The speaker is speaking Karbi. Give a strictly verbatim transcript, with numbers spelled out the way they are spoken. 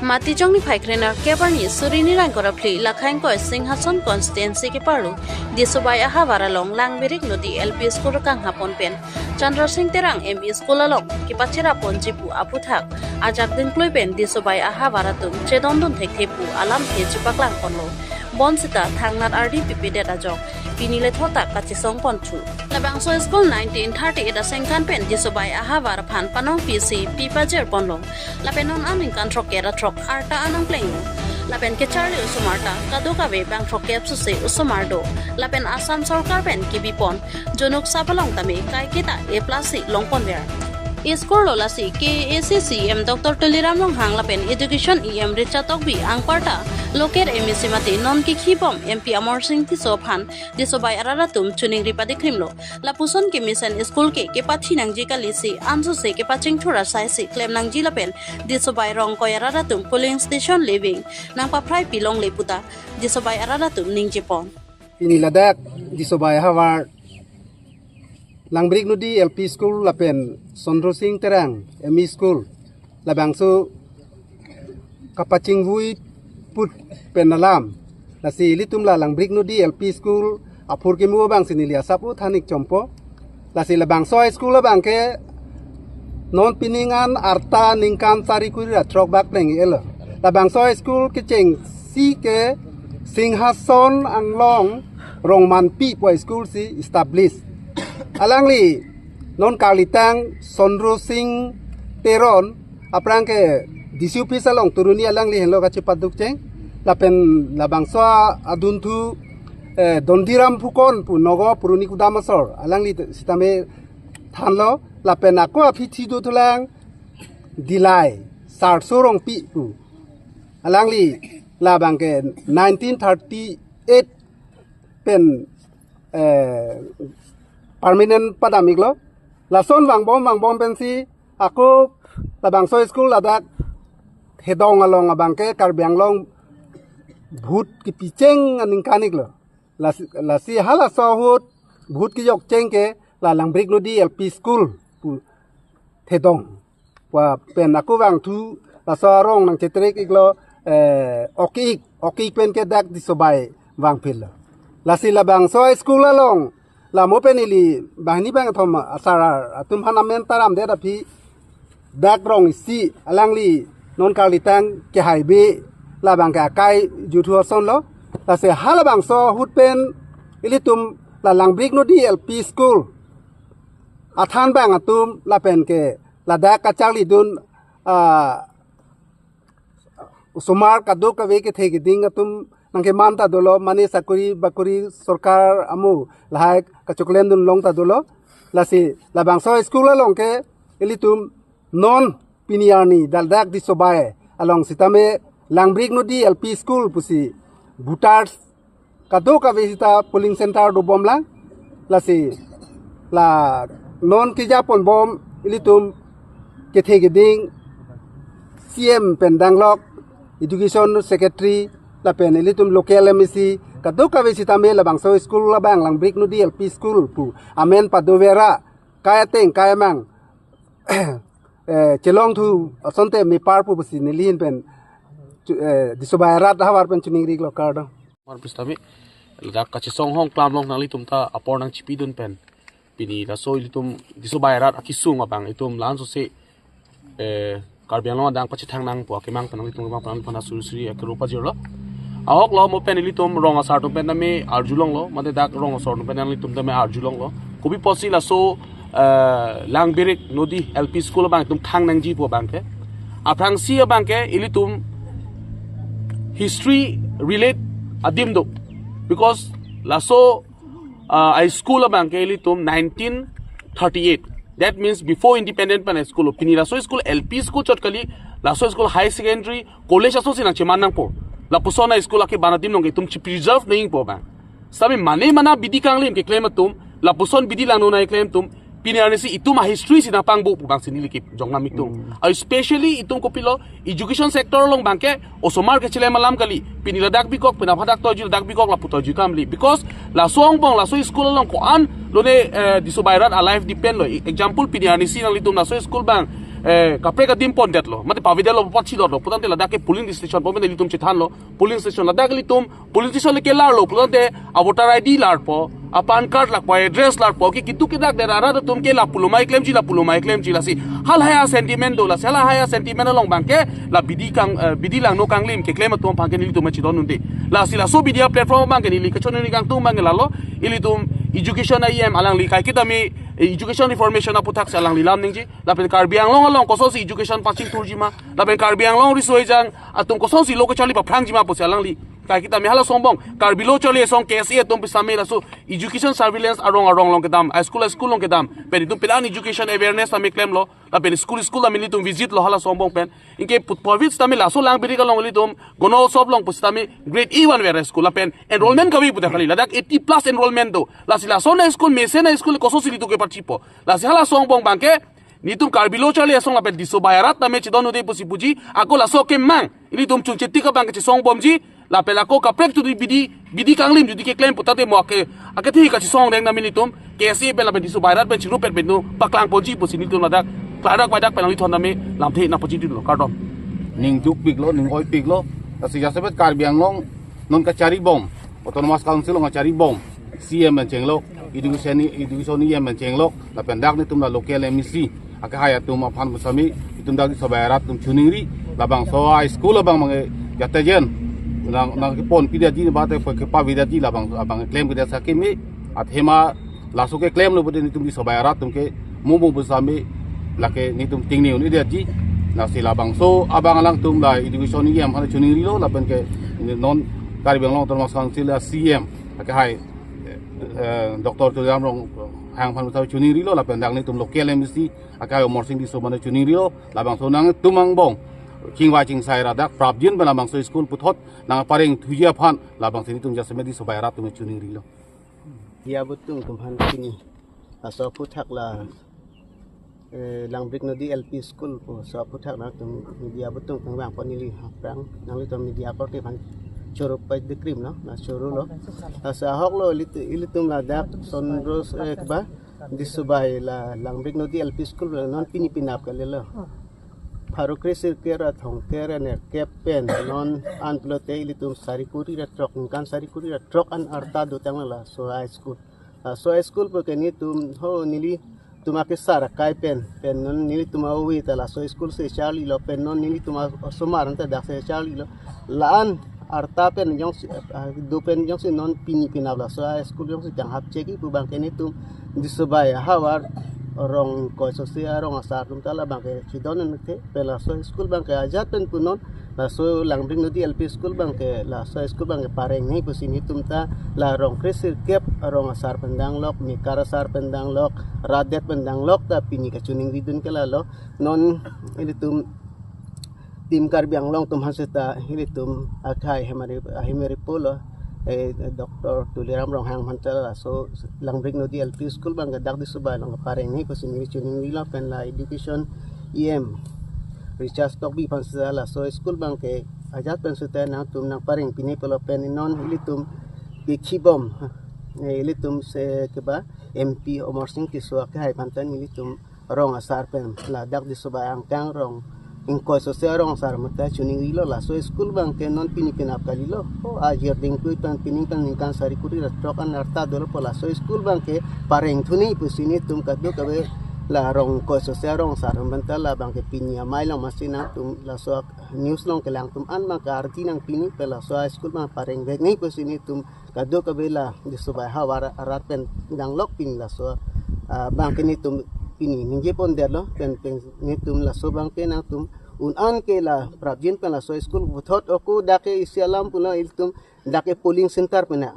Matijong niphai krenerkep arni suri ni ra ingkoi ra phli, Lakhaingkoi Singhason constituency keparlo Disobai ahavar along Langbirik Nodi L P School kanghapon pen Chandra Singh Terang M E School along kepacheraponji pu aphuthak ajak dingklui pen Disobai ahavar atum chedondun thekthe pu alamthe chepaklang ponlo. Bonsita thangnat ardi pipedet ajok pini lethotak kachesong ponthu. Labangso school nineteen thirty-eight asengkan pen Disobai ahavar aphan panong pisi pipajir ponlo. Lapen non aningkan throkkep ra throk-arta anang plenglo. Lapen kecharli osomar ta kadokave bang throkkep suse osomar do. Lapen Assam Sorkar pen kebipon jonok sap along tame kaiketa A plus si longponver. School lo lasi K A A C C E M Doctor Tuliram Ronghang lapen Education E M Richa Tokbi anparta local M A C mate non kekhibom M P Amarsing Tisso aphan Disobai arat atum choningri padikrimlo. Lapuson kemesen school ke kepathinangji kalisi ansose kepachingthur asai si klemnangji lapen Disobai Rongkoi arat atum polling station living nangpaphrai pilongle puta Disobai arat atum ningjepon. Pini ladak Disobai ahavar Langbirik Nodi L P School lapen Chandra Singh Terang M E School labangso kapachingvui put pen alam. Lasi ilitum la Langbirik Nodi L P School aphur kemu abang si neli asap-o than-ik chompo. Lasi labangso high school abang ke non pining an arta ningkan sari kuri ra throk bak pleng-elo. Labangso high school kechengsi ke Singhason Anglong Rongmanpi pu high school si establish. Alangli non karlitang Chandra Singh Teron aphrang ke D C office along turuni alangli henlo kachepaduk cheng. Lapen labangso adunthu, eh, Dondiram Phukan pu Nogo Puruni Kudam asor alangli sitame thanlo. Lapen ako aphi thi dothulang Dilai Sarso Rongpi pu. Alangli labang ke nineteen thirty-eight pen, eh, permanent padam-iklo. Lason vangbom vangbom pensi ako labangso school ladak Thedong along abang ke Karbi Anglong bhut kepicheng aningkan-iklo. Lasi, lasi halaso ahut bhut kejokcheng ke la Langbirik Nodi L P School pu Thedong. Wa pen ako vangthu laso arong nangchetrik-iklo, eh, Oke-ik, Oke-ik pen ke dak Disobai vangphil. Lasi labangso high school along lamo pen ili banghini bangkethom asar atum aphan amen taramdet aphi dak rong isi alangli non karlitang ke highway labang ke akai juthu asonlo. Lasi halabangso ahut pen ilitum la Langbirik Nodi L P School athan bang atum lapen ke ladak kacharlidun, ah, osomar kadokave kethe keding atum nangkeman ta dolo, mane sakori bakori sorkar amo lahai kachoklem dunlong ta dolo. Lasi labangso school along ke ilitum non pini arni ladak Disobai along sitame Langbirik Nodi L P School pusi voters kadokave sita polling center dobomlang. Lasi la non kejaponbom ilitum kethe keding C M pen danglok, education secretary lapen ilitum local M A C kadokave sitame labangso school labang Langbirik Nodi L P School pu amen padover ra kai ateng kai amang, eh, chelongthu asonte mepar pu pusi neli ahin pen chu-, eh, Disobai arat ahavar pen choningri-iklo, kardom. Mar pistami ladak kachesong hong klam along nanglitum ta apor nangchipidun pen pini laso ilitum Disobai arat akesung abang itum la-an sose, eh, Karbi Anglong adang pachethang nangpo akemang pen nanglitum kemang pen nangliphan asuri suri akero pajirlo. Ahoklo mo pen ilitum rong asar atum pen tame arjulonglo, mate dak rong asor atum pen nanglitum tame arjulonglo. Kopi pusi laso, eh, Langbirik Nodi L P School abang itum thang nangji pu abang ke. Aphrangsi abang ke ilitum history relate adim do. Because laso, ah, a school abang ke ilitum nineteen thirty-eight. That means before independent pen a school. Pini laso school L P school chot kali, laso school high secondary, college aso si nangcheman nangpo. Lapuson a school akeban adim along ke itum chi-preserve nangpo abang. Sami mane mana bidi kanglim keklem atum, lapuson bidi langno nangklem atum, pini arni si itum a history si nangpangbo pu abang si neli kejong nam itum. Hmm. Ah, especially itum kopilo, education sector along abang ke osomar kechelem alam kali. Pini ladak bikok, pini aphadak toju ladak bikok, lapu toju kamli. Because laso angbong, laso school along ko-an lone, eh, Disobai arat a life depend lo. Example, pini arni si nanglitum laso school abang eh, kaprek adim pondetlo, mate pavedetlo, pachilotlo putangte ladak ke polling station pu mate ilitum chethanlo, polling station ladak ilitum polling station le kelarlo putangte a voter I D larpo, a PAN card larpo, address larpo, ke keduk kedak der arat atum ke lapu loma keklemji, lapu loma keklemji, lasi halahai a sentiment do, lasi halahai a sentiment along abangke la bidi kang, eh, bidi langno kanglim keklem atum abangke nelitum chedondunde. Lasi laso bidi a platform abangke neli kachoningri kangtung abangke lalo, ilitum education a E M alangli kaiketa me, eh, education reformation aputhak si alangli lam ningje, lapen Karbi Anglong along kosonsi education pachingthurji ma, lapen Karbi Anglong riso ejang atum kosonsi lo kacharli paphrangji ma pusi alangli kaiketa me hala asong angbong, Karbi Lo Charli Asong K S A atum pusitame laso education surveillance arong arong along kedam, a school a school along kedam, pen itum pelan education awareness tame klemlo, lapen school school tame ilitum visit lo hala asong angbong pen. Anke put-, puvoiphit tame laso Langbirik along ilitum Ganotsav along pusitame grade A one where school lapen enrollment kave puta kali, ladak eighty plus enrollment do. Lasi lason a school, mesen a school kosonsi ilitum kepachipo. Lasi hala asong angbong abangke nelitum Karbi Lo Charli Asong lapen Diso Bahai Arat tame chedondunde pusi puji, ako laso kemang ilitum chunchetik abangke chesongbomji, lapen ako kaprek tu bidi, bidi kanglim jodi keklem putangte mo ake, ake thi kachesongdeng tame nelitum K S A pen lapen Diso Bahai Arat pen chirup pen pen tu paklangponji pusi nelitum ladak klardak paidak pen alangli thon tame lamthe nangpachidilo, kardom. Ning dukpiklo, ning oipiklo. Lasi jasemet Karbi Anglong non kacharibom, Autonomous Council along kacharibom, C E M pen chenglok, education, education E M pen chenglok, lapen dak nelitum la local M A C akehai atum aphan pusitame itum dak Diso Bahai Arat atum choningri, labangso a school abang abangke jatajen nang, nangkeponpidetji, bate kepavedetji, labang abang klem kedet sa keme, athema laso keklemlo pute nelitum Diso Bahai Arat atum ke mumu pusitame lake nelitum tingni un-edetji. Lasi labangso abang alangtum la education E M aphan choningrilo, lapen ke non Karbi Anglong Autonomous Council a C E M akehai, eh, Doctor Tuliram Ronghang aphan pusitame choningrilo, lapen dak nelitum local M A C akehai Amarsing Tisso aphan choningrilo, labangso nangtum angbong chingvai chingsai ra dak prapjin pen labangso school puthot nangparengthuji aphan labangsi nelitum jasemet Diso Bahai Arat atum choningrilo. Media abutung atum aphan pini laso aphuthak la, eh, Langbirik Nodi L P School pu laso aphuthak nangtum media abutung atum vangpon neli aphrang, nanglitum media akorte aphan choro pai dikrim no, la chorolo. Laso ahoklo ilitu-, ilitum ladak Sondros, eh, keba, Diso Bahai la Langbirik Nodi L P School la non pini penap kalilo. Pharo kresirkep ra thomkep ra nerkep pen non an pulote ilitum sari kuri ra throk, ningkan sari kuri ra throk an arta dotanglo laso a school. Laso a school puke nelitum ho nelitum akesar akai pen, pen non nelitum awi ta laso school si charlilo, pen non nelitum a-, osomar ta dak si charlilo. La-an arta pen jongsi, ah, do pen jongsi non pini penap laso a school jongsi kanghap cheki pu abangke nelitum Diso Bahai ahavar arong ingkoi sose arong asar atum ta labangke chedon nangthe, pen laso school abangke ajat pen punon laso Langbirik Nodi L P School abangke, laso school abangke parengnei pusi nelitum ta la rong kresirkep arong asar pen danglok, mekar asar pen danglok, rat det pen danglok ta pini kachoningridun ke lalo. Non ilitum Team Karbi Anglong atum aphan seta ilitum akehai ahemari, ahemari pulo, eh, Doctor Tuliram Ronghang aphan ta laso Langbirik Nodi L P School abangke dak Diso Bahai along parengnei pusi neli choningrilo, pen la education E M Richard Tokbi aphan seta laso school abangke ajat pen seta nangtum nangparengpinei pulo, pen non ilitum kekhibom, eh, ilitum si keba M P Amarsing Tisso akehai aphan ta nelitum rong asar pen ladak Diso Bahai angkang rong ingkoi sose arong asar atum ta choningrilo, laso school abangke non pini penap kalilo. O ajir dingtui pen pining pen ningkan sari kuri ra throk an arta dolo pu laso school abangke parengthunei pusi nelitum kadokave la rong ingkoi sose arong asar atum ta labangke pini amei along masi nangtum laso news along kelang atum an abangke ardi nangpinei pen laso a school abang parengveknei pusi nelitum kadokave la Diso Bahai ahavar arat pen danglok pini laso, ah, abangke nelitum pini ningjepondetlo, pen, pen nelitum laso abangke nangtum un-an ke la prapjin pen laso school puthot ako dak ke isi alam pulo ilitum dak ke polling center pena.